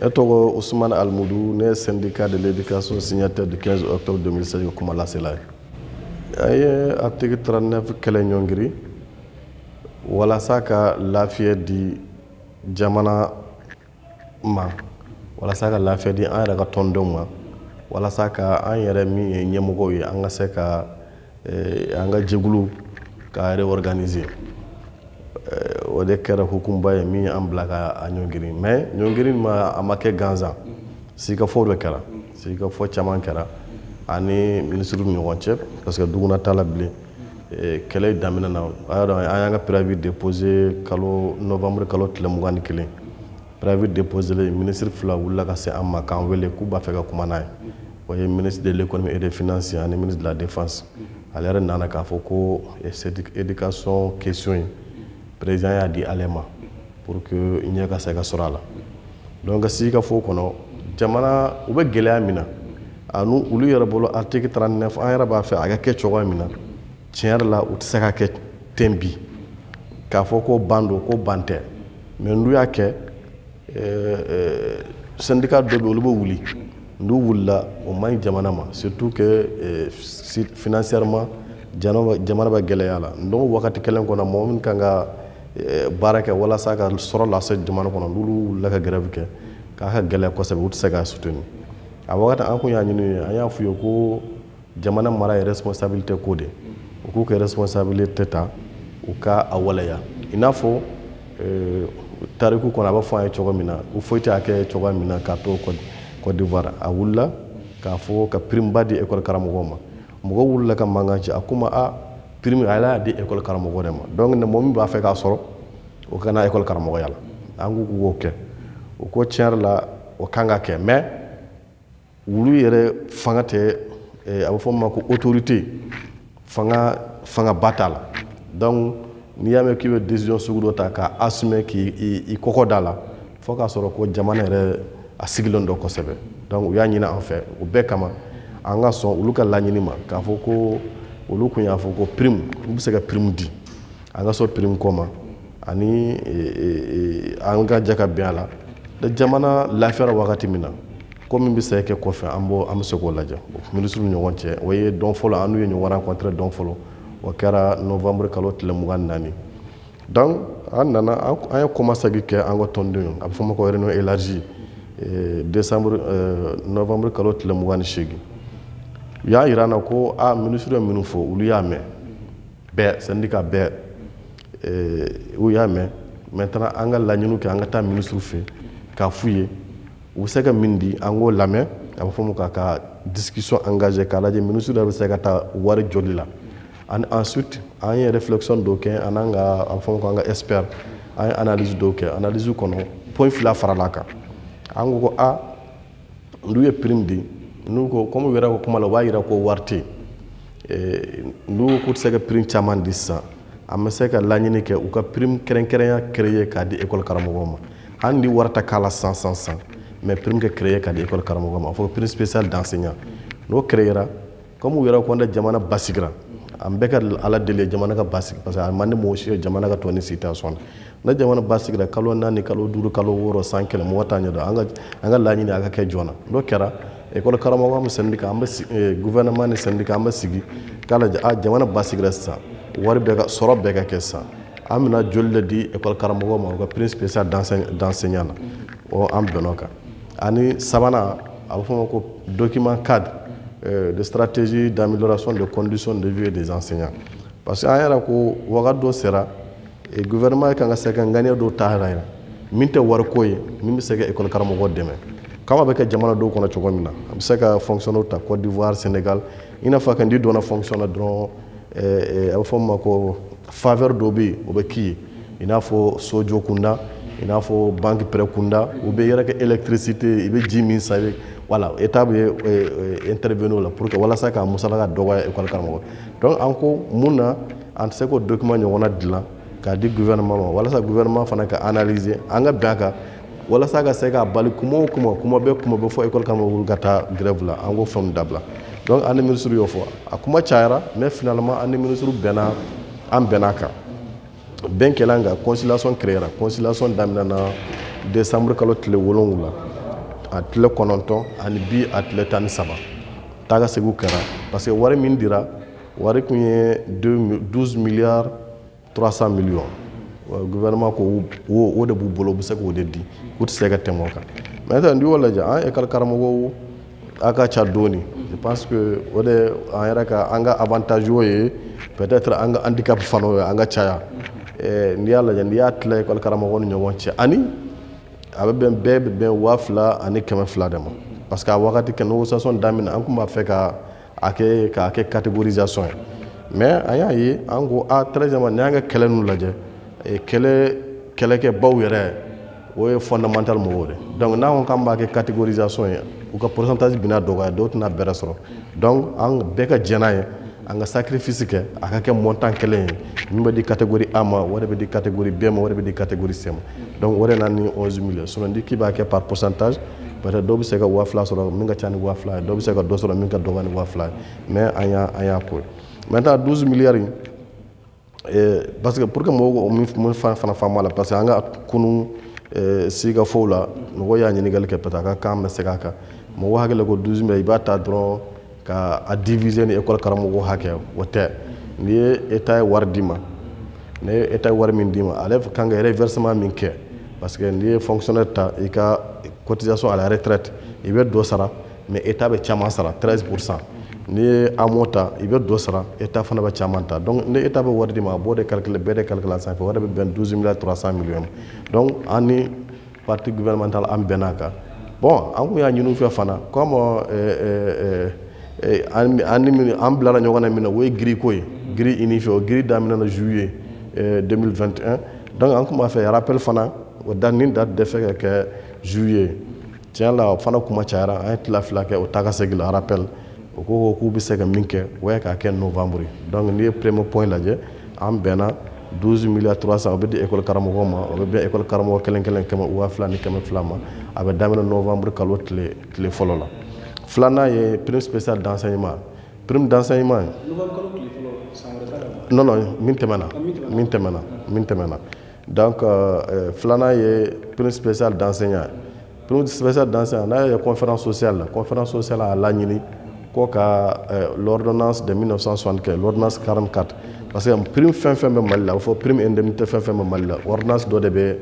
E tɔgɔ Ousmane Almoudou, ne ye syndicat de l'éducation signataire du 15 octobre 2016 kuma lasela ye. An ye article 39 kɛlɛ ɲɔngiri walasa ka lafiya di jamana ma, walasa ka lafiya di an yɛrɛ ka tɔndenw ma, walasa ka an yɛrɛ min ye ɲɛmɔgɔw ye, an ka se ka an ka jɛkulu ka réorganiser. O de kɛra hukumba ye min ye an bila ka a ɲɔngiri. Mais ɲɔngiri ma, a ma kɛ gansan, sigikafɔ de kɛra, sigikafɔ caman kɛra ani minisiriw ni ɲɔgɔn cɛ, parce que duguna t'a la bilen. Kɛlɛ daminɛ na, a y'a dɔn, an y'an ka préavis déposé kalo novembre kalo tile 21. Préavis déposé, ministre fila wulila ka se an ma k'an wele k'u b'a fɛ ka kuma n'a ye. O ye ministre de l'économie et des finances ani ministre de la défense. Ale yɛrɛ nana k'a fɔ ko éducation question ye, président y'a di ale ma pour que ɲɛ ka se ka sɔrɔ a la. Donc sigikafɔ kɔnɔ, jamana u bɛ gɛlɛya min na, ani olu yɛrɛ bolo article 39, an yɛrɛ b'a fɛ a ka kɛ cogoya min na, tiɲɛ yɛrɛ la, u tɛ se ka kɛ ten bi k'a fɔ ko ban don, ko ban tɛ. Mais n'u y'a kɛ, syndicat dɔ bɛ yen, olu bɛ wuli. N'u wulila, o man ɲi jamana ma, surtout que financièrement jamana bɛ gɛlɛya la. Donc wagati kelen kɔnɔ, mɔgɔ min kan ka baara kɛ walasa ka sɔrɔ lase jamana kɔnɔ, n'olu wulila ka grève kɛ, k'a ka gɛlɛya kosɛbɛ, u tɛ se k'a soutenir. A wagati, an kun y'a ɲini, an y'a f'u ye ko jamana mara ye responsabilité ko de, u k'u ka responsabilité ta, u ka a waleya. I n'a fɔ tariku kɔnɔ, a bɛ fɔ an ye cogo min na, u foyi tɛ a kɛ cogoya min na k'a to Côte d'Ivoire, a wulila k'a fɔ ka prime ba di école karamɔgɔw ma. Mɔgɔw wulila ka mankan ci. A ko ma a prime, ala y'a di école karamɔgɔ de ma. Donc ni mɔgɔ min b'a fɛ k'a sɔrɔ, o kana école karamɔgɔya la. An ko k'u k'o kɛ, o ko tiɲɛ yɛrɛ la, o kan ka kɛ. Mais olu yɛrɛ fanga tɛ, a bɛ fɔ min ma ko autorité, fanga fangaba t'a la. Donc n'i y'a mɛn k'i bɛ décision sugu dɔ ta k'a assumer, k'i i kɔkɔ da la, fo k'a sɔrɔ ko jamana yɛrɛ a sigilen dɔ kosɛbɛ. Donc u y'a ɲini an fɛ, o bɛɛ kama an ka sɔn olu ka laɲini ma, k'a fɔ ko olu kun y'a fɔ ko prime, u bɛ se ka prime di, an ka sɔn prime ko ma, ani an ka jɛ ka bɛn a la. Jamana lafiyara wagati min na, ko min bɛ se ka kɛ kɔfɛ, an b'o, an bɛ se k'o lajɛ minisiriw ni ɲɔgɔn cɛ. O ye dɔn fɔlɔ, an n'u ye ɲɔgɔn rencontré dɔn fɔlɔ, o kɛra novembre kalo tile 24. Donc an nana, an ye kɔmasegi kɛ an ka tɔndenw ye, a bɛ fɔ o ma ko réunion élargie, décembre, novembre kalo tile 28. U y'a yira an na ko a minisiri ye minnu fɔ, olu y'a mɛn bɛɛ, syndicat bɛɛ u y'a mɛn. Maintenant an ka laɲiniw kɛ, an ka taa minisiri fɛ k'a f'u ye u bɛ se ka min di, an k'o lamɛn. A bɛ fɔ min ka discussion engagé k'a lajɛ minisiri yɛrɛ bɛ se ka taa wari joli la. Ani ensuite an ye réflexion dɔw kɛ, an n'an ka, a bɛ fɔ ko an ka expert, an ye analyse dɔw kɛ. Analyse kɔnɔ, point fila farala kan. An ko ko a n'u ye prime di, n'u ko comme u yɛrɛ ko kuma la, u b'a yira ko wari tɛ yen. N'u ko k'u tɛ se ka prime caman di sisan, an bɛ se ka laɲini kɛ u ka prime kɛrɛnkɛrɛnya créer k'a di école karamɔgɔw ma, hali ni wari ta k'a la san san san, mais prime ka créer k'a di école karamɔgɔw ma, a fɔ prime spéciale d'enseignant. N'o créera, comme u yɛrɛ ko jamana basigira, an bɛɛ ka Ala deli jamana ka basigi, parce que a man di mɔgɔ si ye jamana ka to ni situation na. Jamana basigira kalo 4, kalo 5, kalo 6, san kelen, mɔgɔ t'a ɲɛdɔn. An ka laɲini a ka kɛ joona. N'o kɛra, école karamɔgɔ min syndicat, an bɛ gouvernement ni syndicat, an bɛ sigi k'a lajɛ, a jamana basigira sisan, wari bɛɛ ka sɔrɔ bɛɛ ka kɛ sisan, an bɛna joli de di école karamɔgɔ ma u ka prime spéciale d'enseignant na? O an bɛnn'o kan. Ani sabanan, a bɛ fɔ o ma ko document cadre de stratégie d'amélioration des conditions de vie des enseignants, parce que an yɛrɛ ko wagati dɔ sera, gouvernement kan ka se ka ŋaniya dɔw ta yɛrɛ min tɛ wariko ye, min bɛ se ka école karamɔgɔ dɛmɛ, kama bɛ kɛ jamana dɔw kɔnɔ cogo min na. A bɛ se ka fonctionnaire ta Côte d'Ivoire, Sénégal, i n'a fɔ ka n'i donna fonction na dɔrɔn, a bɛ fɔ min ma ko faveur dɔ bɛ yen, o bɛ k'i ye, i n'a fɔ sojɔ kunda, i n'a fɔ banque prêt kunda, u bɛ yɛrɛ kɛ électricité, i bɛ ji min san, i bɛ voilà, état bɛ intervenir o la pour que walasa ka musaka dɔgɔya école karamɔgɔ. Donc an ko mun na an tɛ se k'o document ɲɔgɔnna dilan k'a di gouvernement ma, walasa gouvernement fana ka analyser, an ka bɛn a kan, walasa ka se k'a bali kuma o kuma, kuma bɛ kuma bɛ fɔ école karamɔgɔ ka taa grève la, an k'o fɛnw dabila. Donc an ni ministre y'o fɔ, a kuma cayara, mais finalement an ni ministre bɛnna, an bɛnna a kan. Bɛn kɛla an kan, conciliation créera. Conciliation daminɛna décembre kalo tile 7. a tile 9 ani bi a tile 13 taa ka seginw kɛra parce que wari min dira, wari kun ye 12 milliards 300 millions. Gouvernement ko o de b'u bolo, u bɛ se k'o de di, u tɛ se ka tɛmɛ o kan. Maintenant, n'i y'o lajɛ, an école karamɔgɔw a ka ca dɔɔni. Je pense que o de an yɛrɛ ka an ka avantage y'o ye, peut-être an ka handicap fana o ye an ka caya. N'i y'a lajɛ, n'i y'a tila école karamɔgɔw ni ɲɔgɔn cɛ, ani a bɛ bɛn, bɛɛ bɛ bɛn 2200 de ma, parce que a wagati kɛ négociation daminɛ, an tun b'a fɛ ka a kɛ k'a kɛ catégorisation ye, mais an y'a ye, an ko a treizième, n'i y'an ka kɛlɛ ninnu lajɛ, kɛlɛ kɛlɛkɛbaw yɛrɛ, o ye fondamental mɔgɔw de. Donc n'an ko k'an b'a kɛ catégorisation ye, u ka pourcentage bɛna dɔgɔya, dɔw tɛna bɛrɛ sɔrɔ. Donc an bɛɛ ka jɛn n'a ye, an ka sacrifice kɛ, a ka kɛ montant kelen ye, min bɛ di catégorie A ma, o de bɛ di catégorie B ma, o de bɛ di catégorie C ma. Donc o de nana ni 11 000 ye. Sinon n'i k'i b'a kɛ par pourcentage, peut-être dɔw bɛ se ka 2000 sɔrɔ min ka ca ni 2000 ye, dɔw bɛ se ka dɔ sɔrɔ min ka dɔgɔ ni 2000 ye, mais an y'a ko ye. Maintenant, 12 milliards in, parce que pour que mɔgɔw mun fana faamu a la, parce que an ka kunun sigikafɔw la, mɔgɔw y'a ɲininkali kɛ, peut-être a ka kan bɛ segin a kan. Mɔgɔw hakili ko 12 milliards, i b'a ta dɔrɔn ka a diviser ni école karamɔgɔ hakɛ. O tɛ. N'i ye état ye wari d'i ma, n'i ye état ye wari min d'i ma, ale kan ka reversement min kɛ, parce que n'i ye fonctionnaire ta, i ka cotisation à la retraite, i bɛ dɔ sara, mais état bɛ caman sara, 13%. N'i ye AMO ta, i bɛ dɔ sara, état fana bɛ caman ta. Donc ni état bɛ wari d'i ma, a b'o de calculer, bɛɛ de calculer a sanfɛ, o de bɛ bɛn 12 milliards 300 millions. Donc an ni parti gouvernemental, an bɛn'a kan. Bon, an kun y'a ɲini u fɛ fana, comme an ni an bilara ɲɔgɔn na min na, o ye grille ko ye, grille unifiée. O grille daminɛna juillet 2021. Donc an kun b'a fɛ rappel fana, o da ni date de fɛ ka kɛ juillet. Tiɲɛ la, o fana kuma cayara, an ye tila fila kɛ o taa ka segin la rappel. O ko k'u bɛ se ka min kɛ, o ye k'a kɛ novembre. Donc n'i ye premier point lajɛ, an bɛnna 12 milliards 300, o bɛ di école karamɔgɔw ma, o bɛ bɛn école karamɔgɔ kelen kelen kɛmɛ 2100 ma. A bɛ daminɛ novembre kalo tile fɔlɔ la. Filanan ye prime spéciale d'enseignement, prime d'enseignement. Non, non, min tɛmɛna, min tɛmɛna, min tɛmɛna. Donc filanan ye prime spéciale d'enseignant. Prime spéciale d'enseignant, n'a ye conférence sociale la, conférence sociale a laɲini ko ka l'ordonnance de 1975, l'ordonnance 44, parce que prime fɛn fɛn bɛ Mali la, a bɛ fɔ prime, indemnité fɛn fɛn bɛ Mali la, ordonnance dɔ de bɛ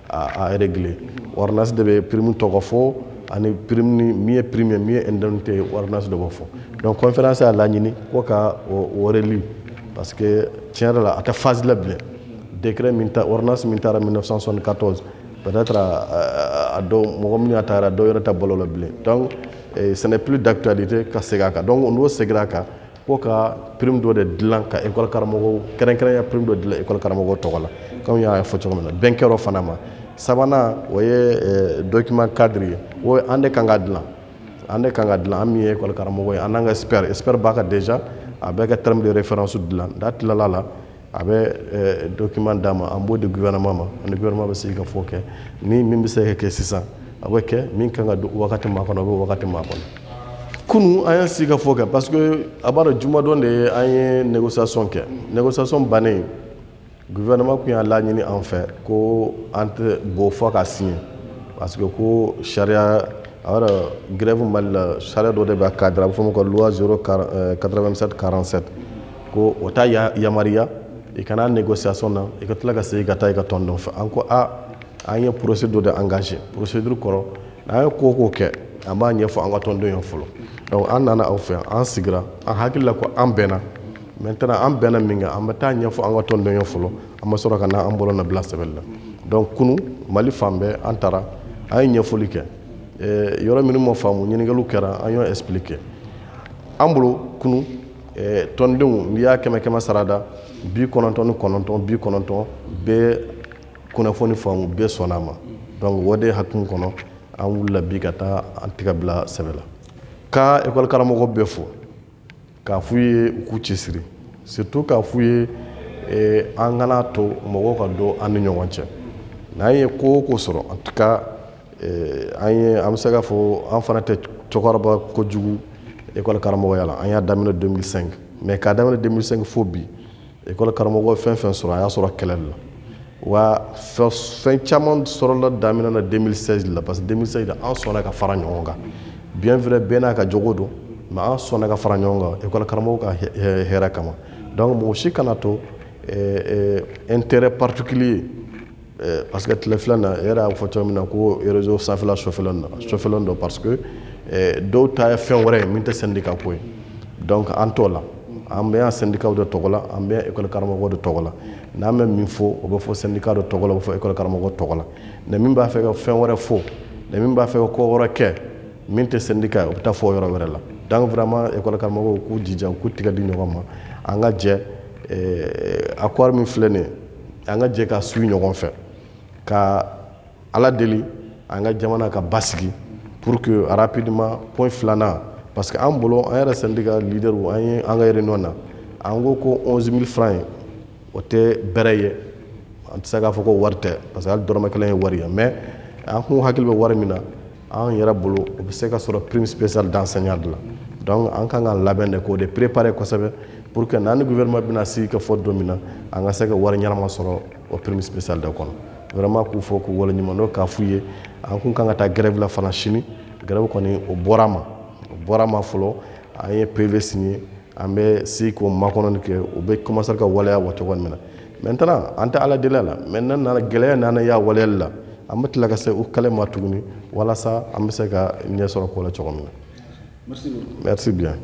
a régler. Ordonnance de bɛ prime tɔgɔ fɔ, ani prime ni min ye prime ye, min ye indemnité ye, ordonnance de b'o fɔ. Donc conférence y'a laɲini ko ka o relu, parce que tiɲɛ yɛrɛ la, a tɛ phase la bilen. Décret min ta, ordonnance min taara 1974, peut-être a dɔw mɔgɔ minnu y'a ta yɛrɛ, dɔw yɛrɛ tɛ balo la bilen. Donc ce n'est plus d'actualité ka segin a kan. Donc n'o seginna a kan, ko ka prime dɔ de dilan ka école karamɔgɔw kɛrɛnkɛrɛnya, prime dɔ dilan école karamɔgɔw tɔgɔ la, comme y'a fɔ cogo min na, bɛn kɛra o fana ma. Sabanan, o ye document cadre ye. O an de kan ka dilan, an de kan ka dilan, an min ye école karamɔgɔ ye, an n'an ka expert. Expert b'a ka déjà, a bɛ ka terme de référence dilan. N'a tilala la, a bɛ document d'a ma, an b'o di gouvernement ma, ani gouvernement bɛ sigi ka fɔ kɛ ni min bɛ se ka kɛ sisan, a bɛ kɛ min kan ka don wagati ma kɔnɔ, o bɛ wagati ma kɔnɔ. Kunu an ye sigi ka fɔ kɛ, parce que a b'a dɔn, jumadon de ye an ye négociation kɛ. Négociation bannen, gouvernement kun y'a laɲini an fɛ ko an tɛ bɔ fɔ ka signer, parce que ko sariya, a b'a dɔn, grève Mali la, sariya dɔ de b'a cadre, a bɛ fɔ o ma ko loi 087 47, ko o t'a yamaruya i kana négociation na, i ka tila ka segin ka taa i ka tɔn nɔfɛ. An ko a an ye procédure de engagé, procédure kɔrɔ, n'an ye ko o ko kɛ, an b'a ɲɛfɔ an ka tɔndenw ye fɔlɔ. Donc an nana aw fɛ, an sigira, an hakili la ko an bɛnna. Maintenant, an bɛnna min kɛ, an bɛ taa ɲɛfɔ an ka tɔndenw ye fɔlɔ, an bɛ sɔrɔ ka na an bolo na bila sɛbɛnni la. Donc kunu, Mali fan bɛɛ, an taara, an ye ɲɛfɔli kɛ. Yɔrɔ minnu ma faamu, ɲininkaliw kɛra, an y'o expliqué. An bolo kunu, tɔndenw, n'i y'a kɛmɛ kɛmɛ sarada, 99, 90 bɛɛ kunnafoni faamu, bɛɛ sɔnna a ma. Donc o de hukumu kɔnɔ, an wulila bi ka taa an tɛgɛ bila sɛbɛn la, ka école karamɔgɔ bɛɛ fo, k'a f'u ye u k'u cɛsiri, surtout k'a f'u ye an kana to mɔgɔw ka don an ni ɲɔgɔn cɛ. N'an ye ko o ko sɔrɔ, en tout cas an ye, an bɛ se k'a fɔ an fana tɛ cɛkɔrɔba kojugu école karamɔgɔya la. An y'a daminɛ 2005, mais k'a daminɛ 2005 fo bi, école karamɔgɔ fɛn fɛn sɔrɔ, a y'a sɔrɔ kɛlɛ de la. Wa fɛn caman sɔrɔla daminɛ na 2016 la, parce que 2016 la, an sɔnna ka fara ɲɔgɔn kan. Bien vrai, bɛɛ n'a ka jogo don, mais an sɔnna ka fara ɲɔgɔn kan école karamɔgɔw ka hɛrɛ kama. Donc mɔgɔ si kana to intérêt particulier, parce que tile filɛ na, e yɛrɛ y'a fɔ cogo min na ko réseau sanfɛla sɔfɛlen don, parce que dɔw ta ye fɛn wɛrɛ ye min tɛ syndicat ko ye. Donc an t'o la, an bɛ yan syndicat de tɔgɔ la, an bɛ yan école karamɔgɔ de tɔgɔ la. N'an bɛ min fɔ, o bɛ fɔ syndicat de tɔgɔ la, o bɛ fɔ école karamɔgɔ tɔgɔ la. Ni min b'a fɛ ka fɛn wɛrɛ fɔ, ni min b'a fɛ ka ko wɛrɛ kɛ min tɛ syndicat ye, o bɛ taa fɔ yɔrɔ wɛrɛ la. Donc vraiment, école karamɔgɔw k'u jija, u k'u tigɛ di ɲɔgɔn ma, an ka jɛ accord min filɛ nin ye, an ka jɛ ka suit ɲɔgɔn fɛ, ka Ala deli an ka jamana ka basigi, pour que rapidement point filanan, parce que an bolo, an yɛrɛ syndicat leader, an ye an ka réunion na, an ko ko 11 000 francs ye, o tɛ bɛrɛ ye. An tɛ se k'a fɔ ko wari tɛ, parce que hali dɔrɔmɛ kelen ye wari ye, mais an kun hakili bɛ wari min na, an yɛrɛ bolo, o bɛ se ka sɔrɔ prime spéciale d'enseignant de la. Donc an kan ka labɛn de k'o de préparer kosɛbɛ, pour que n'an ni gouvernement bɛna sigi ka fɔ don min na, an ka se ka wari ɲɛnama sɔrɔ o prime spéciale de kɔnɔ. Vraiment, k'u fɔ k'u waleɲuman dɔn, k'a f'u ye an kun kan ka taa grève la fana sini. Grève kɔni, o bɔra ma, o bɔra ma fɔlɔ. An ye PV signé, an bɛ si k'o makɔnɔni kɛ, o bɛ commencer ka waleya bɔ cogo min na. Maintenant, an tɛ Ala deli a la, maintenant nana gɛlɛya nana y'a waleyali la, an bɛ tila ka se o kɛlɛ ma tuguni, walasa an bɛ se ka ɲɛ sɔrɔ ko la cogo min na. Merci beaucoup. Merci bien.